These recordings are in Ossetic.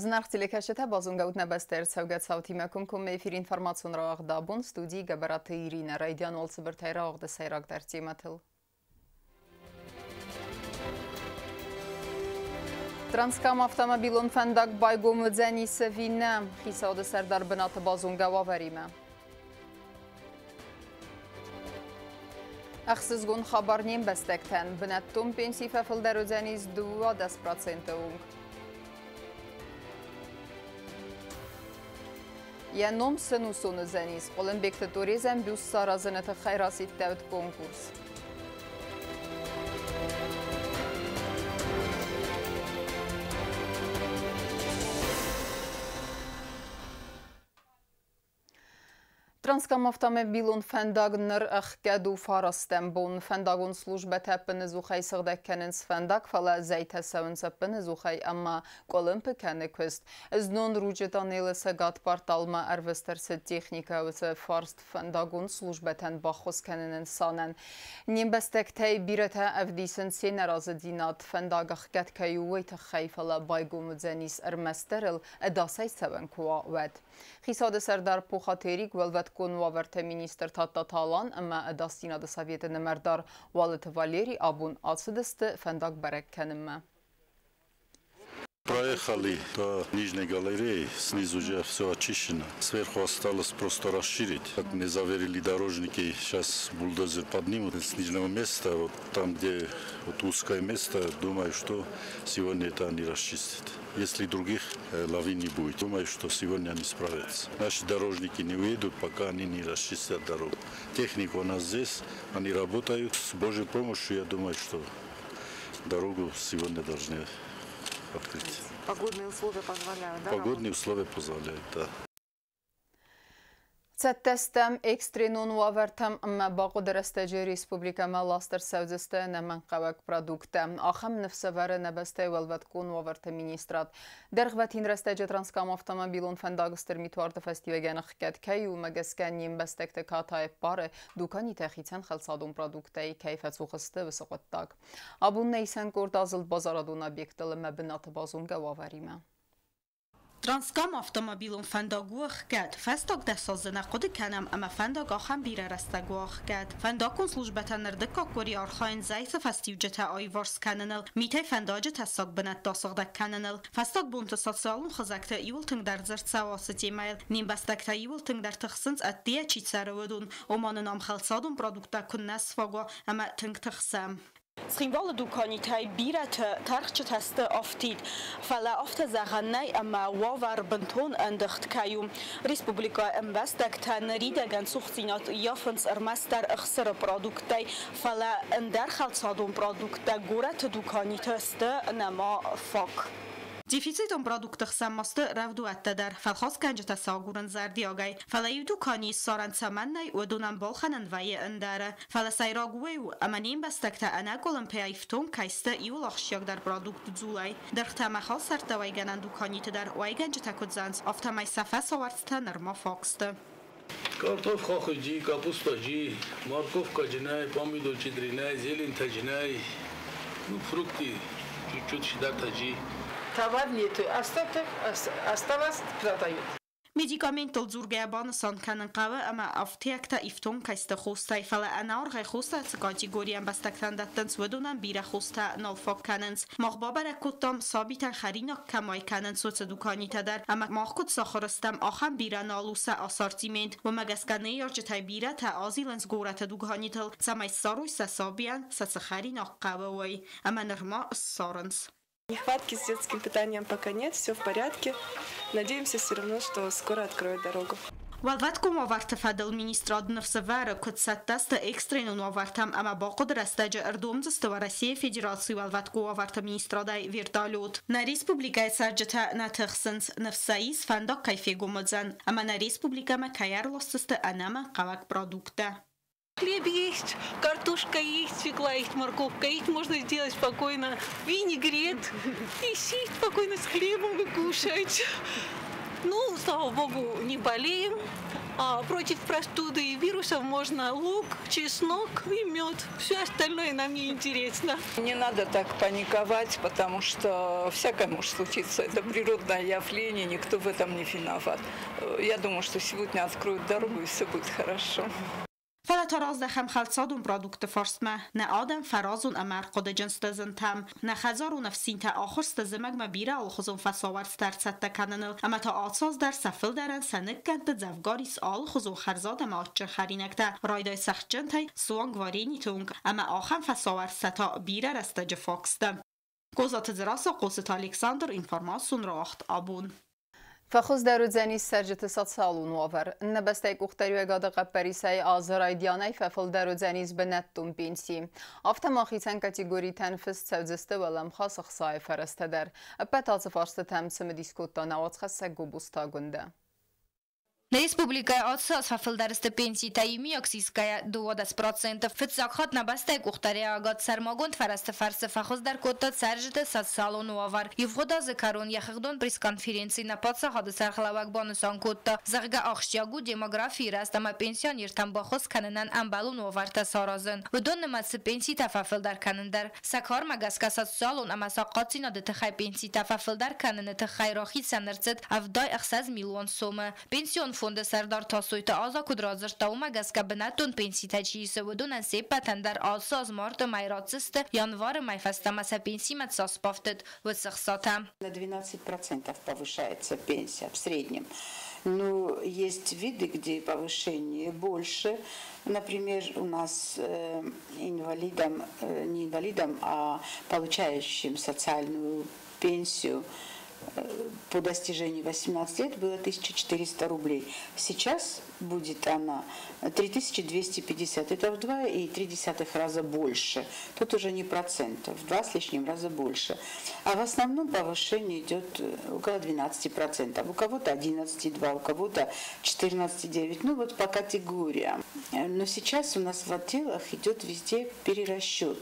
Зынаргъ телекӕсджытӕ, базонгӕ ут нӕ бӕстӕйы ӕрцӕугӕ цаутимӕ комкоммӕ эфиры информацион рауагъд «Абон», студийы Гӕбӕраты Иринӕ. Райдиан уал цыбыртӕй рауагъды сӕйрагдӕр темӕтыл. Транскам автомобилон фӕндаг байгом уыдзӕнис ӕви нӕ? Хицауады сӕрдар бынаты базонгӕ уавӕримӕ. Ӕхсызгон хабар не мбӕстӕгтӕн: бынӕттон пенси фӕфылдӕр уыдзӕнис 12% онг. Йӕ ном сӕнусон уыдзӕнис. Хъуылымбегты Торезӕн бюст саразыны тыххӕй расидтӕуыд конкурс. Транскам автомобилон фӕндаг ныр ӕхгӕд у фарастӕм бон. Фӕндагон службӕтӕ ӕппынӕдзухӕй сыгъдӕг кӕнынц фӕндаг, фӕлӕ зӕйтӕ цӕуынц ӕппынӕдзухӕй ӕмӕ къуылымпы кӕны куыст. Знон Ручъы тъанелы цӕгат порталмӕ ӕрвыст ӕрцыд техникӕ уыцы фарст фӕндагон службӕтӕн баххуыс кӕныны нысанӕн. Не мбӕстӕгтӕй бирӕтӕ ӕвдисынц се нӕразыдзинад, фӕндаг ӕхгӕд кӕй у, уый тыххӕй, фӕлӕ байгом уыдзӕнис ӕрмӕстдӕр ыл ӕдасӕй цӕуӕн куы уа, уӕд. Хицауады сӕрдар Пухаты Эрик, уӕлвӕткон уавӕрты министр Тадтаты Алан ӕмӕ Ӕдасдзинады советы нымӕрдар Уалыты Валерий абон ацыдысты фӕндаг бӕрӕг кӕнынмӕ. Проехали до Нижней галереи, снизу уже все очищено. Сверху осталось просто расширить. Как мне заверили дорожники, сейчас бульдозер поднимут с нижнего места, вот там, где вот узкое место, думаю, что сегодня это они расчистят. Если других лавин не будет, думаю, что сегодня они справятся. Наши дорожники не уедут, пока они не расчистят дорогу. Техника у нас здесь, они работают. С Божьей помощью, я думаю, что дорогу сегодня должны открыть. Погодные условия позволяют, да? Погодные условия позволяют, да. Цӕттӕ стӕм экстренон уавӕртӕм ӕмӕ бахъуыды рӕстӕджы республикӕмӕ ласт ӕрцӕудзысты ӕнӕмӕнгхъӕуӕг продукттӕ. Ахӕм ныфс ӕвӕры нӕ бӕстӕйы уӕлвӕткон уавӕрты министрад. Дӕргъвӕтин рӕстӕджы Транскам автомобилон фӕндаг стыр митуарды фӕстиуӕгӕн ӕхгӕд кӕй у, уымӕ гӕсгӕ не мбӕстӕгты катай ӕппары, дуканитӕ хицӕн хӕлцадон продукттӕй кӕй фӕцух сты, уыцы хъуыддаг. Абон нӕ исӕн къорд азылд базарадон объекттыл ӕмӕ бынаты базонгӕ уавӕримӕ. Транскам автомобилон фӕндаг у ӕхгӕд. Фӕстаг 10 азы нӕ хъуыды кӕнӕм, ӕмӕ фӕндаг ахӕм бирӕ рӕстӕг у ӕхгӕд. Фӕндаггон службӕтӕ ныр дыккаг къуыри архайынц зӕйты фӕстиуджытӕ аиуварс кӕныныл, митӕй фӕндаджы тӕссаг бынӕттӕ асыгъдӕг кӕныныл. Фӕстаг бонты социалон хызӕгты иууыл тынгдӕр дзырд цӕуы ацы темӕйыл. Не мбӕстӕгтӕ иууыл тынгдӕр тыхсынц, ӕддейӕ чи цӕры, уыдон. Ома нын ам хӕлцадон продукттӕ куыннӕ сфаг уа, ӕмӕ тынг тыхсӕм. Цхинвалы дуканитӕй бирӕты тӕрхджытӕ сты афтид, фӕлӕ афтӕ зӕгъӕн нӕй, ӕмӕ уавӕр бынтон ӕндыгъд кӕй у. Республикӕйы ӕмбӕстӕгтӕ ныридӕгӕн цухдзинад ӕййафынц ӕрмӕстдӕр ӕхсыры продукттӕй, фӕлӕ ӕндӕр хӕлцадон продукттӕ горӕты дуканиты сты нӕма фаг. Дефицитон продуктты хсӕн ма сты рӕвдуӕттӕ дӕр, фӕлхасгӕнджытӕ сӕ агурынц зӕрдиагӕй. Фӕлӕ иу дуканийы ссарӕн цӕмӕн нӕй, уыдонӕн балхӕнӕн вӕййы ӕндӕры. Фӕлӕ сӕйраг уый у, ӕмӕ не мбӕстӕгтӕ ӕнӕкъуылымпыйӕ ифтонг кӕй сты иууыл ахсджиагдӕр продукт дзулӕй. Дыргътӕ ӕмӕ халсӕрттӕ уӕйгӕнӕн дуканиты дӕр уӕйгӕнджытӕ куыд зӕгъынц, афтӕмӕй сӕ фӕсауӕрцтӕ нырма фаг сты. Картоф хахуджи, капустаджи, морковкаджи нӕй, помидорчидри нӕй, зеленьтаджи нӕй, ну, фрукты чуть-чуть шидартаджи. Товар нету, остаток осталось, продают. Медикаменттыл дзургӕйӕ банысан кӕнын хъӕуы, ӕмӕ афтиӕгтӕ ифтонг кӕй сты хостӕй, фӕлӕ ӕнӕаргъӕй хостӕ цы категорийы ӕмбӕстӕгтӕн дӕттынц, уыдонӕн бирӕ хостӕ нал фаг кӕнынц. Мах бабӕрӕг кодтам, сабитӕн хӕринаг кӕм уӕй кӕнынц, уыцы дуканитӕ дӕр, ӕмӕ мах куыд сахуыр стӕм, ахӕм бирӕ нал у сӕ ассортимент. Уымӕ гӕсгӕ ныййарджытӕй бирӕтӕ азилынц горӕты дуканитыл, цӕмӕй ссарой сӕ сабийӕн сӕ цы хӕринаг хъӕуы, уый. Ӕмӕ нырма ссарынц. Нехватки с детским питанием пока нет, все в порядке. Надеемся все равно, что скоро откроют дорогу. Уӕлвӕткон уавӕрты фӕдыл министрад ныфс ӕвӕры, куыд цӕттӕ сты экстренон уавӕртӕм ӕмӕ бахъуыды рӕстӕджы ӕрдомдзысты Уӕрӕсейы Федерацийы уӕлвӕткон уавӕрты министрадӕй вертолет. Нӕ республикӕйы цӕрджытӕ нӕ тыхсынц, ныфс сӕ ис, фӕндаг кӕй фегом уыдзӕн ӕмӕ нӕ республикӕмӕ кӕй ӕрласдзысты ӕнӕмӕнгхъӕуӕг продукттӕ. Хлеб есть, картошка есть, свекла есть, морковка есть. Можно сделать спокойно винегрет и сесть спокойно с хлебом и кушать. Ну, слава богу, не болеем. А против простуды и вирусов можно лук, чеснок и мед. Все остальное нам не интересно. Не надо так паниковать, потому что всякое может случиться. Это природное явление, никто в этом не виноват. Я думаю, что сегодня откроют дорогу, и все будет хорошо. Фӕлӕ та раздӕхӕм хӕлцадон продуктты фарстмӕ. Нӕ адӕм фӕразон ӕмӕ ӕрхъуыдыджын сты зынтӕм. Нӕ хӕдзарон ӕфсинтӕ ахуыр сты зымӕгмӕ бирӕ алыхуызон фӕсауӕрцтӕ ӕрцӕттӕ кӕныныл ӕмӕ та ацы аз дӕр сӕ фылдӕрӕн сӕ ныккӕндты дзӕвгар ис алыхуызон хӕрзад ӕмӕ адджын хӕринӕгтӕ, райдай цӕхджынтӕй, суанг варениты онг, ӕмӕ ахӕм фӕсауӕрцтӕ та бирӕ рӕстӕджы фаг сты. Козаты Дзерассӕ, Хъоцыты Александр, информацион рауагъд Абон. Фӕхуыздӕр уыдзӕнис цӕрджыты социалон уавӕр. Нӕ бӕстӕйы къухдариуӕгады хъӕппӕрисӕй азы райдианӕй фӕфылдӕр уыдзӕнис бынӕттон пенси. Афтӕ ма хицӕн категоритӕн фыст цӕудзысты уӕлӕмхас ӕхцайы фӕрӕзтӕ дӕр. Ӕппӕт ацы фарстытӕм цымыдис кодта нӕ уацхӕссӕг Гобозты Агуындӕ. Нӕ республикӕйы ацы аз фӕфылдӕр сты пенситӕ иумиаг сисгӕйӕ 12%. Фыццаг хатт нӕ бӕстӕйы къухдариуӕгад сӕрмагонд фӕрӕзты фӕрцы фӕхуыздӕр кодта цӕрджыты социалон уавӕр. Ивгъуыд азы кӕрон йӕ хыгъдон пресс-конференцийы нӕ паддзахады сӕргълӕууӕг банысан кодта, зӕгъгӕ, ахсджиаг у демографийы рӕзт ӕмӕ пенсионертӕн баххуыс кӕнынӕн ӕмбӕлон уавӕртӕ саразын. Уыдон нымӕцы пенситӕ фӕфылдӕр кӕнын дӕр. Сӕ кармӕ гӕсгӕ социалон ӕмӕ сахъатдзинады тыххӕй пенситӕ фӕфылдӕр кӕныны тыххӕй рахицӕн ӕрцыд 76 милуан сомы. Пенсион фонды сӕрдар Тасойты Аза куыд радзырдта, уымӕ гӕсгӕ бынӕттон пенситӕ чи исы, уыдонӕн се ппӕтӕн дӕр ацы аз марты мӕй ратдзысты, январы мӕй фӕстӕмӕ сӕ пенсимӕ цас бафтыд, уыцы хцатӕ. На 12% повышается пенсия в среднем. Но есть виды, где повышение больше. Например, у нас инвалидам, не инвалидам, а получающим социальную пенсию по достижении 18 лет было 1400 рублей. Сейчас будет она 3250. Это в 2,3 раза больше. Тут уже не процентов, в 2 с лишним раза больше. А в основном повышение идет около 12%. У кого-то 11,2, у кого-то 14,9. Ну вот по категориям. Но сейчас у нас в отделах идет везде перерасчет.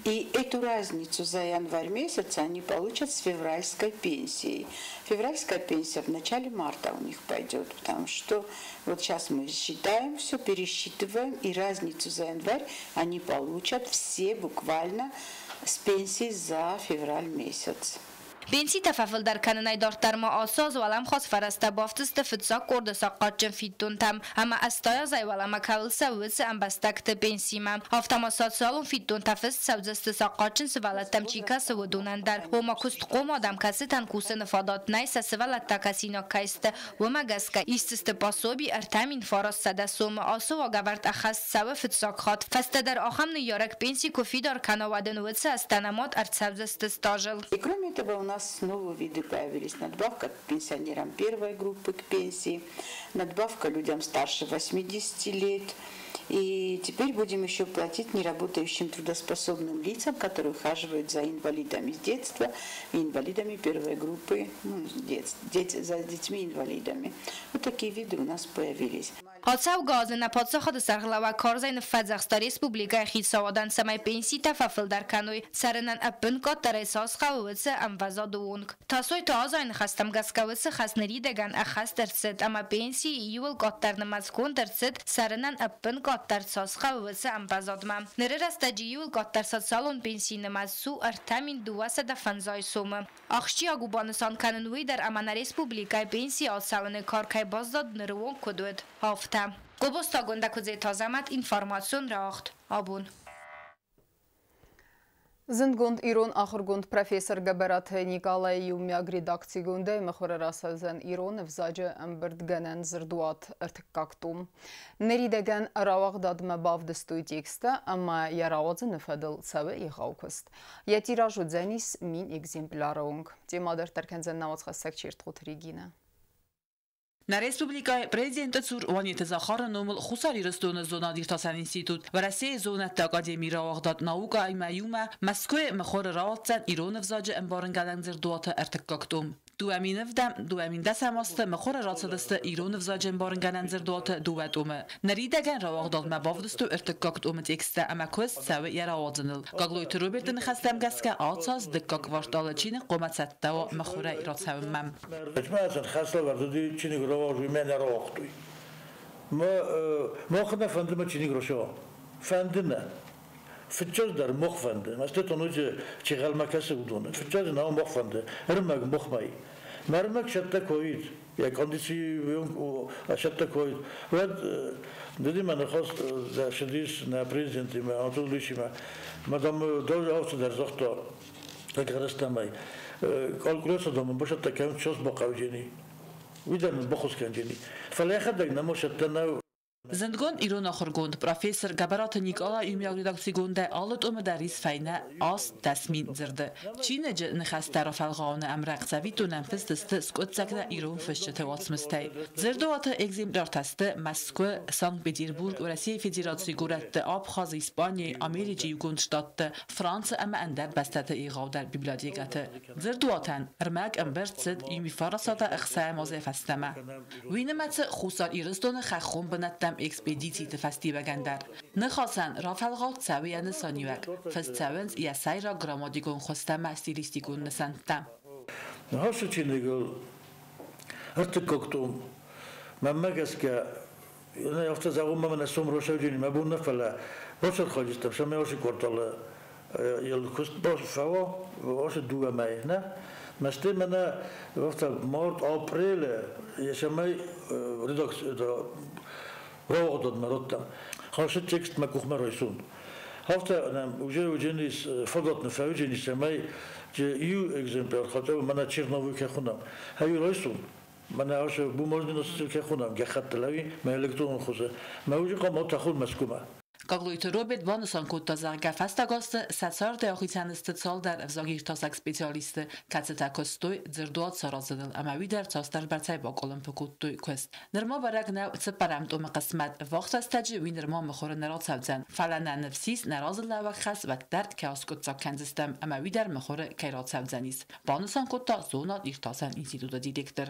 И эту разницу за январь месяц они получат с февральской пенсией. Февральская пенсия в начале марта у них пойдет, потому что вот сейчас мы считаем все, пересчитываем, и разницу за январь они получат все буквально с пенсии за февраль месяц. Пенситӕ фӕфылдӕр кӕнынӕй дарддӕр ма ацы аз уӕлӕмхас фӕрӕзтӕ бафтдзысты фыццаг къорды сахъатджын фиддонтӕм ӕмӕ 80 азӕй уӕлӕмӕ кӕуыл цӕуы, уыцы ӕмбӕстӕгты пенсимӕ. Афтӕ ма социалон фиддонтӕ фыст цӕудзысты сахъатджын сывӕллӕттӕм чи кӕсы, уыдонӕн дӕр. Ома куыстхъом адӕм, кӕцытӕн кусыны фадат нӕй, сӕ сывӕллӕттӕ кӕсинаг кӕй сты, уымӕ гӕсгӕ исдзысты пособи 3900 сомы. Ацы уагӕвӕрд ӕххӕст цӕуы фыццаг хатт. Фӕстӕдӕр ахӕм ныййарӕг пенси куы фидар кӕна, уӕд ын уыцы азтӕ нымад ӕрцӕудзысты стажыл. И кроме этого у нас новые виды появились. Надбавка пенсионерам первой группы к пенсии, надбавка людям старше 80 лет. И теперь будем еще платить неработающим трудоспособным лицам, которые ухаживают за инвалидами с детства и инвалидами первой группы, ну, за детьми-инвалидами. Вот такие виды у нас появились. Ацӕугӕ азы нӕ паддзахады сӕргълӕууӕг карзӕй ныффӕдзӕхста республикӕйы хицауадӕн, цӕмӕй пенситӕ фӕфылдӕр кӕной, цӕрынӕн ӕппынкъаддӕрӕй цас хъӕуы, уыцы ӕмвӕзады онг. Тасойты Азайы ныхӕстӕм гӕсгӕ уыцы хӕс ныридӕгӕн ӕххӕст ӕрцыд ӕмӕ пенсийы иууыл къаддӕр нымӕцгонд ӕрцыд, цӕрынӕн ӕппынкъаддӕр цас хъӕуы, уыцы ӕмвӕзадмӕ. Ныры рӕстӕджы иууыл къаддӕр социалон пенсийы нымӕц у 3250 сомы. Ахсджиаг у банысан кӕнын уый дӕр, ӕмӕ нӕ республикӕйы пенсийы ацӕуыны кар кӕй баззад ныры онг куыд уыд, афтӕ. Гобозты Агуындӕ, Куыдзеты Азӕмӕт, информацион рауагъд Абон. Зындгонд ирон ахуыргонд профессор Гӕбӕраты Никъалайы иумиаг редакцигондӕй мыхуыры рацӕудзӕн ирон ӕвзаджы ӕмбырдгӕнӕн дзырдуат ӕртыккаг том. Ныридӕгӕн рауагъдадмӕ бавдыстой тексттӕ ӕмӕ йӕ рауадзыны фӕдыл цӕуы егъау куыст. Йӕ тираж уыдзӕнис 1000 экземпляры онг. Темӕ дарддӕр кӕндзӕн нӕ уацхӕссӕг Чертхъоты Регинӕ. Нӕ республикӕйы Президенты цур Уанеты Захары номыл Хуссар Ирыстоны зонад-иртасӕн институт Уӕрӕсейы зонӕдты академийы рауагъдад Наука-имӕ иумӕ Мӕскуыйы мыхуыры рауадздзӕн ирон ӕвзаджы ӕмбарынгӕнӕн дзырдуаты ӕртыккаг том. 2007-2010 азты мыхуыры рацыдысты ирон ӕвзаджы ӕмбарынгӕнӕн дзырдуаты дыууӕ томы. Ныридӕгӕн рауагъдадмӕ бавдыстой ӕртыккаг томы тексттӕ ӕмӕ куыст цӕуы йӕ рауадзыныл. Гаглойты Роберты ныхӕстӕм гӕсгӕ ацы аз дыккаг кварталы чиныг хъуамӕ цӕттӕ уа мыхуырӕй рацӕуынмӕ. Хӕслӕвӕрд уыди чиныг рауагътой, мӕ нӕ рауагътой. Мах нӕ фӕнды мӕ чиныг рацӕуа. Фӕнды нӕ. Фыццаджыдӕр мах фӕнды. Мӕ ноджы чегъӕлмӕ кӕсы уыдоны. Фыццаджы нӕ мах фӕнды. Ӕрмӕг махмӕ. Мӕ ӕрмӕг цӕттӕ куы уид, йӕ кондици цӕттӕ куы уид, уӕд дыди мӕ ныхас цыдис нӕ президентимӕ, Анатолий Ильичимӕ. Мадам дӕр дӕр загъта, рӕстӕмӕй. Калькуляция дам бацӕттӕ кӕнын час бахъӕуджени. Уый дӕр нын баххуыс кӕнджени. Фӕлӕ йӕхӕдӕг нӕма цӕттӕ нӕу. Зындгонд ирон ахуыргонд, профессор Гӕбӕраты Никъала иумиаг редакцигондӕй алы томы дӕр ис фӕйнӕ 8-10 000 дзырды. Чиныджы ныхӕстӕ рафӕлгъауыны ӕмрӕнхъ цӕвиттонӕн фыст сты скъуыддзӕгтӕ ирон фысджыты уацмыстӕй. Дзырдуаты экземпляртӕ сты Мӕскуы, Санкт-Петербург, Уӕрӕсейы Федерацийы горӕтты, Абхазы, Испанийы, Америкӕйы Иугонд Штатты, Францы ӕмӕ ӕндӕр бӕстӕты егъаудӕр библиотекӕты. Дзырдуатӕн ӕрмӕг ӕмбырд цыд 1960 азӕй фӕстӕмӕ. Уый нымӕцы Хуссар Ирыстоны хӕххон бынӕттӕм экспедициты фӕстиуӕгӕн дӕр. Ныхасӕн рафӕлгъауд цӕуы йӕ нысаниуӕг, фыст цӕуынц йӕ сӕйраг грамматикон хуызтӕ ӕмӕ стилистикон нысӕнттӕ. Ныхасы чиныгыл ӕртыккаг том, мӕнмӕ гӕсгӕ, афтӕ зӕгъон мӕ мӕнӕ сом росӕвджени мӕ бон нӕ, фӕлӕ бацархайдзыстӕм, цӕмӕй ацы кварталы йыл куыст фӕуа, ацы дыууӕ мӕйы, нӕ? Мӕсты мӕнӕ афтӕ март, апрелы, цӕмӕй редакци рауагъдадмӕ радтам. Хасы текст мӕ къухмӕ райсон. Афтӕ нӕм уже уыдженис фадат нӕ фӕуыдженис, цӕмӕй иу экземпляр хотя бы мӕнӕ черновой кӕй хонӕм, ӕви райсон. Мӕнӕ ацы бумажный носитель кӕй хонӕм, гӕххӕтты лӕви, мӕ электронон хуызы. Мӕ уыджы хъуамӕ тӕхон Мӕскуымӕ. Гаглойты Роберт банысан кодта, зӕгъгӕ, фӕстаг азты сӕ цардӕй ахицӕн сты цалдӕр ӕвзагиртасӕг специалисты, кӕцытӕ куыстой дзырдуат саразыныл ӕмӕ уый дӕр цасдӕрбӕрцӕй бакъуылымпы кодтой куыст. Нырма бӕрӕг нӕу цыппӕрӕм томы хъысмӕт, ввахс рӕстӕджы уый нырма мыхуыры нӕ рацӕудзӕн, фӕлӕ нӕ ныфс ис, нӕ разылӕууӕг хӕс уӕддӕр кӕй аскъуыддзаг кӕндзыстӕм ӕмӕ уый дӕр мыхуыры кӕй рацӕудзӕнис, банысан кодта зонад-иртасӕн институты директор.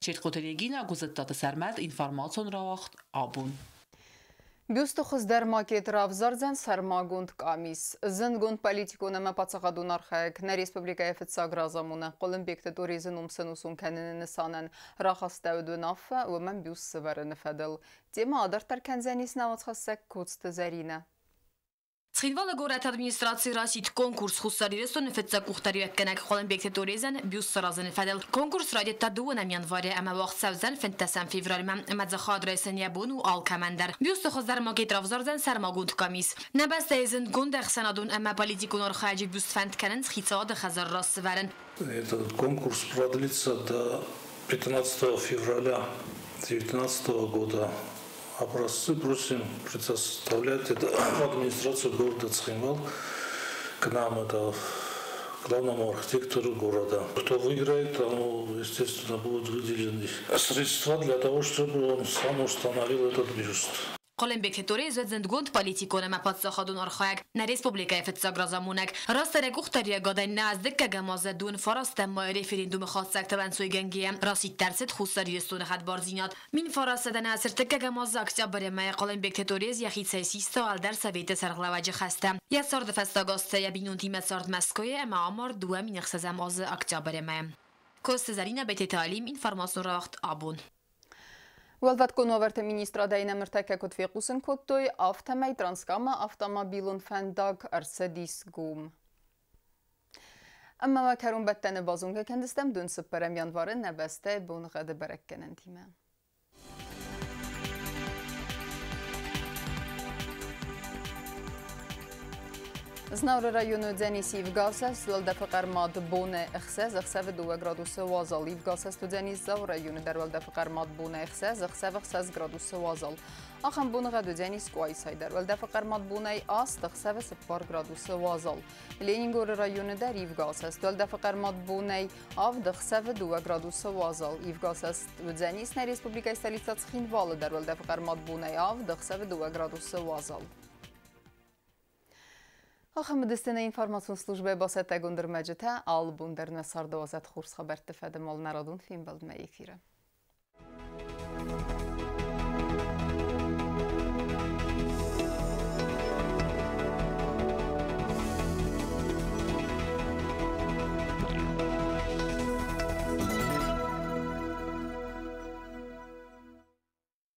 Четхъоты Регина, Гуызыттаты Сӕрмӕт, информацион рауагъд «Абон». Бюсты хуыздӕр макет равзардзӕн сӕрмагонд къамис. Зындгонд политикон ӕмӕ паддзахадон архайӕг нӕ республикӕйы фыццаг разамонӕг Хъуылымбегты Торезы ном сӕнусон кӕныны нысанӕн рахастӕуыд уынаффӕ уымӕн бюст сӕвӕрыны фӕдыл. Темӕ адарддӕр кӕндзӕнис нӕ уацхӕссӕг Коцты Зӕринӕ. Цхинвалы горӕты администраци расидт конкурс Хуссар Ирыстоны фыццаг къухдариуӕггӕнӕг Хъуылымбегты Торезӕн бюст саразыны фӕдыл. Конкурс райдыдта 2 января ӕмӕ уагъд цӕудзӕн 15 февральмӕ. Ӕмӕ дзы хайад райсын йӕ бон у алкӕмӕн дӕр. Бюсты хуыздӕр макет равзардзӕн сӕрмагонд къамис. Нӕ бӕстӕйы зындгонд ӕхсӕнадон ӕмӕ политикон архайӕджы бюст фӕнд кӕнынц хицауады хӕдзары раз сӕвӕрын. Этот конкурс продлится до 15 февраля 2019 года. Образцы просим предоставлять это в администрацию города Цхинвал, к нам, это главному архитектору города. Кто выиграет, тому, естественно, будут выделены средства для того, чтобы он сам установил этот бюст. Хъуылымбегты Торез уыд зындгонд политикон ӕмӕ паддзахадон архайӕг, нӕ республикӕйы фыццаг разамонӕг. Растдӕр къухдариуӕгадӕй нӕ аз дыккӕгӕм азы 29 майы референдумы хатдзӕгтыл ӕнцойгӕнгӕйӕ расидт ӕрцыд Хуссар Ирыстоны хӕдбардзинад. 1930 азы октябры мӕйы Хъуылымбегты Торез йӕхицӕй систа Уӕлдӕр Советы сӕргълӕууӕджы хӕстӕ. Йӕ царды фӕстаг азты йӕ бинонтимӕ цард Мӕскуыйы ӕмӕ амард 2006 азы октябры мӕйы. Коцты Зӕринӕ, Бететы Алим, информацион рауагъд «Абон». Уӕлвӕткон уавӕрты министрадӕй нӕм ныртӕккӕ куыд фехъусын кодтой, афтӕмӕй Транскамы автомобилон фӕндаг ӕрцыдис гом. Ӕмӕ ма кӕронбӕттӕны базонгӕ кӕндзыстӕм 24 январы нӕ бӕстӕйы боныгъӕды бӕрӕггӕнӕнтимӕ. Знауыры районы уыдзӕнис ивгӕсӕст, уӕлдӕфы хъӕрмад бонӕй 6, ӕхсӕвы 2 градусы уазал. Ивгӕсӕст уыдзӕнис Дзауы районы дӕр уӕлдӕфы хъӕрмад бонӕй 6, ӕхсӕвы 6 градусы уазал. Ахӕм боныгъӕд уыдзӕнис Къуайсайы дӕр. Уӕлдӕфы хъӕрмад бонӕй 8, ӕхсӕвы 4 градусы уазал. Ленингоры районы дӕр ивгӕсӕст, уӕлдӕфы хъӕрмад бонӕй 7, ӕхсӕвы 2 градусы уазал. Ивгӕсӕст уыдзӕнис нӕ республикӕйы столицӕ Цхинвалы дӕр уӕлдӕфы хъӕрмад бонӕй 7, ӕхсӕвы 2 градусы уазал. Ахӕм уыдысты нӕ информацион службӕйы бацӕттӕгонд ӕрмӕджытӕ. Алы бон дӕр нӕ царды уадзӕд хорз хабӕртты фӕдыл ма нӕ радон фембӕлдмӕ эфиры.